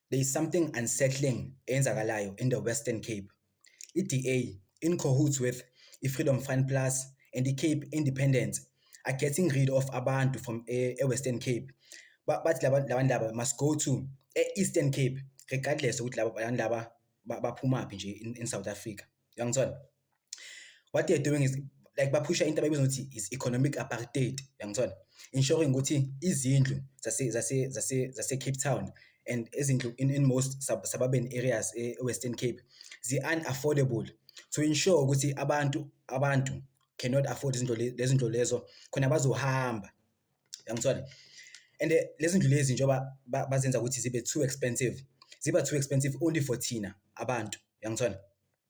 There is something unsettling eyenzakalayo in the Western Cape. I-DA, in cahoots with i-Freedom Front Plus and i-Cape Independence, are getting rid of abantu from e-Western Cape. Bathi labantu laba must go to e-Eastern Cape regardless ukuthi laba bantu laba baphumaphi nje in South Africa. Uyangithola? What they're doing is like baphusha into abayibiza ukuthi is economic apartheid, uyangithola? Ensuring ukuthi izindlu zase Cape Town and izindlu in most suburban areas e-Western Cape zi-unaffordable to ensure ukuthi abantu cannot afford izinto lezi lezo khona bazohamba, uyangithola? And lezi ndlu lezi njengoba bazenza ukuthi zibe too expensive, ziba too expensive only for thina abantu, uyangithola?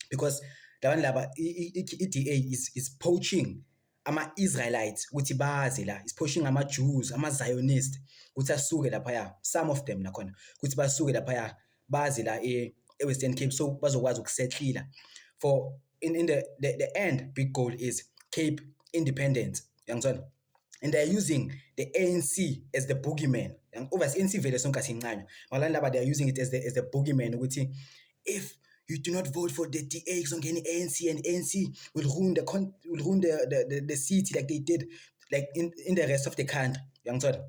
Because labantu laba, i-DA is poaching ama-Israelites ukuthi baze la, is poaching ama-Jews, ama-Zionist ukuthi asuke laphaya, some of them nakhona ukuthi basuke laphaya baze la e-Western Cape so bazokwazi ukusetlila for in the end big goal is Cape independence, uyangithola? And they're using the ANC as the boogeyman. Obviously ANC vele sonke asincanywa, mara laba they are using it as the boogeyman ukuthi if you do not vote for the DA, kuzongena i-ANC and ANC will ruin the city like they did like in the rest of the country, uyangithola?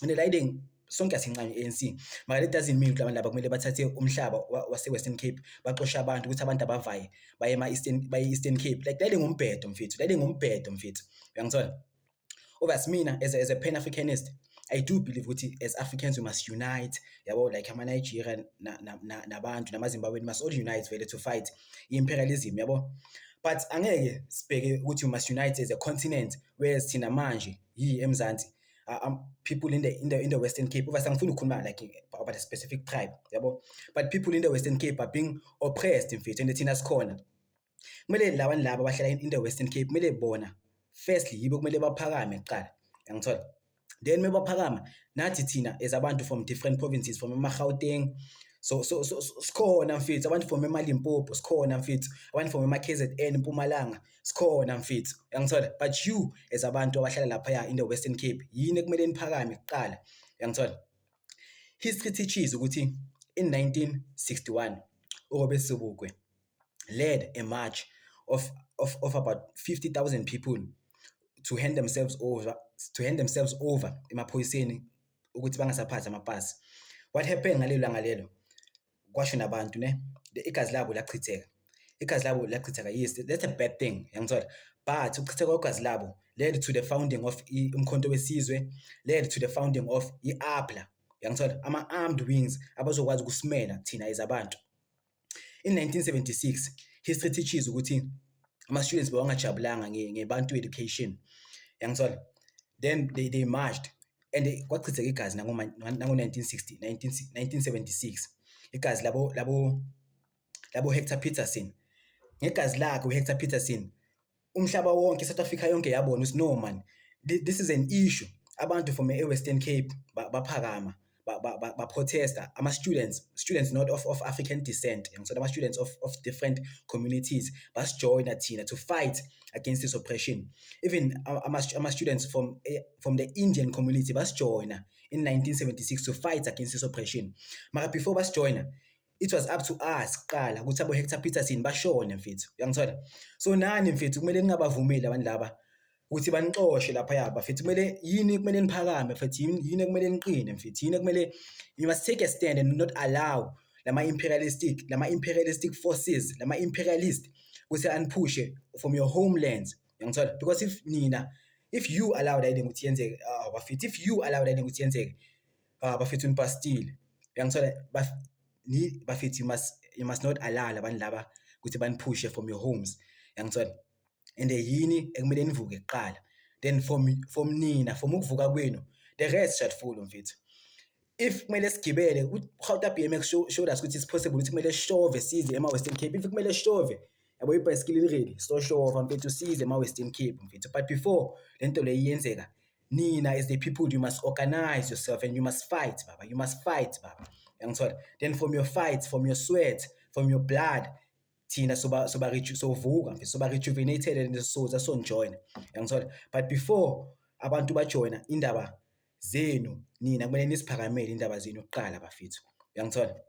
And the riding sonke asincanywa i-ANC, mara that doesn't mean ukuthi abantu laba kumele bathathe umhlaba wase-Western Cape, baxoshe abantu ukuthi abantu abavaye baye ema-Eastern, baye Eastern Cape. Like lale ngumbhedo mfethu, lale ngumbhedo mfethu, uyangithola? Obviously mina as a Pan-Africanist, I do believe ukuthi as Africans we must unite, yabo, like ama-Nigeria nabantu nama-Zimbabwe must all unite vele to fight i-imperialism, yabo, but angeke sibheke ukuthi we must unite as a continent whereas thina manje yi eMzansi, people in the Western Cape, obviously angifuni ukukhuluma like about a specific tribe, yabo, but people in the Western Cape are being oppressed mfethu, and thina sikhona. Kumele labantu laba abahlala in the Western Cape, kumele bona firstly yibo kumele baphakame kuqala, uyangithola? Then mebaphakama, nathi thina as abantu from different provinces, from ema-Gauteng, so sikhona mfethu, abantu from ema-Limpopo sikhona mfethu, abantu from ema-KZN, Mpumalanga sikhona mfethu, uyangithola? But you as abantu abahlala laphaya in the Western Cape, yini ekumele niphakame kuqala, uyangithola? History teaches ukuthi in 1961 uRobert Sobukwe led a march of about 50,000 people to hand themselves over emaphoyiseni ukuthi bangasaphathi amapasi. What happened ngalelo langa lelo? Kwasho nabantu ne, igazi labo lachitheka, igazi labo lachitheka. Yes, that's a bad thing, uyangithola? But ukuchitheka kwegazi labo led to the founding of uMkhonto weSizwe, led to the founding of i-APLA, uyangithola? Ama-armed wings abazokwazi ukusimela thina as abantu. In 1976, history teaches ukuthi ama-students bewangajabulanga ngeBantu education, uyangithola? Then they marched and kwachitheka igazi nango-1960 1976, igazi labo Hector Peterson. Ngegazi lakhe uHector Peterson, umhlaba wonke, South Africa yonke yabona ukuthi no man, this is an issue. Abantu from e-Western Cape baphakama, ba-protesta, ama-students, students not of African descent, uyangithola? Ama-students of different communities basijoyina thina to fight against this oppression. Even ama-students from the Indian community basijoyina in 1976 to fight against this oppression. Mara before basijoyina, it was up to us kuqala ukuthi abo Hector Peterson bashone mfethu, uyangithola? So nani mfethu kumele ningabavumeli abantu laba ukuthi banixoshe laphaya bafethu. Kumele yini? Kumele niphakame mfethu. Yini ekumele niqine mfethu? Yini ekumele? You must take a stand and not allow lama-imperialistic forces, lama-imperialist ukuthi aniphushe from your homelands, uyangithola? Because if nina, if you allow that ukuthi yenzeke, ah bafethu, if you allow that ukuthi yenzeke, ah bafethu, nibhastile, uyangithola? Ni bafethu, you must not allow labantu laba ukuthi baniphushe from your homes, uyangithola? And yini ekumele nivuke kuqala, then from nina, from ukuvuka kwenu, the rest shall follow mfethu. If kumele sigibele uGauta BMX showed us ukuthi it's possible ukuthi kumele sishove size ema-Western Cape. If kumele sishove, yabo, ibhayisikili li-ready, sizoshova mfethu size ema-Western Cape mfethu. But before lento leyo iyenzeka, nina as the people, you must organize yourself and you must fight baba, you must fight baba, uyangithola? Then from your fight, from your sweat, from your blood, thina soba sovuka mfethu, soba rejuvenated and soza sonijoyina, uyangithola? But before abantu bajoyina, indaba zenu nina kumele nisiphakamele, indaba zenu kuqala bafethu. Uyangithola?